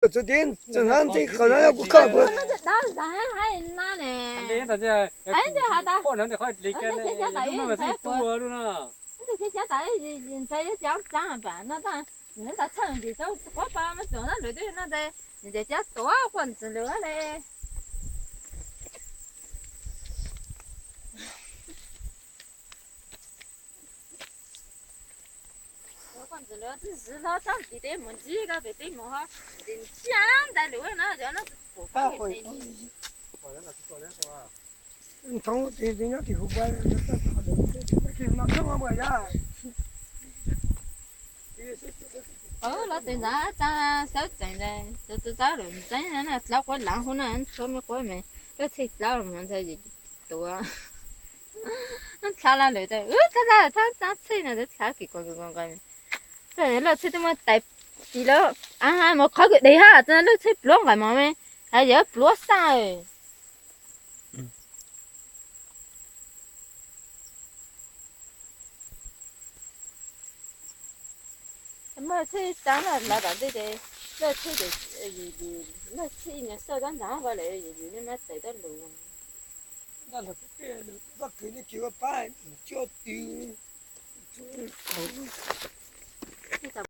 Txug tib txug hnab ntxij qhov no kuv koj puas. Dab zag hais no ne. Li ntawd, ntawd qhov li cas ne, ntawd thiab tas ntxhais cov tsav pam no tas, nws tas txhawj ntsis tau quab pa mas txog na lwm tus no tas, nws ces cov tuav quaj ntxwg lawm le. Quaj ntxwg lawm twb zwv hlo txhob ntim tej mus ntsib koj pem tej mus ho ntim ntsiag ntais lwm no cov no pum pab. Nthoob ces nyob tim huv pa no txhob ua yam. Los tes ntawd tsa sawb tsees ntawd tus tus txawb lawm ntxeeb na dlaab quab lav hub na txhua me quab me, lub txhij dlaab los ntxhais tuav. Dlaab lawm tas wb thab thab thab txhij no dlaab kis ko nqe, lub txhij twb muab tais tis lawm, mus qhov kws deg hab lub txhij pluav nqaim mos me, has yog pluav xaj. Laj txhij tsaab laj tom ntej ces, laj txhij ces, laj txhij nws xaj tab ntag nqa lawm yus ne mas tais tab lus. Vaj kws nej tsis ua pab, coj twg, tsis tau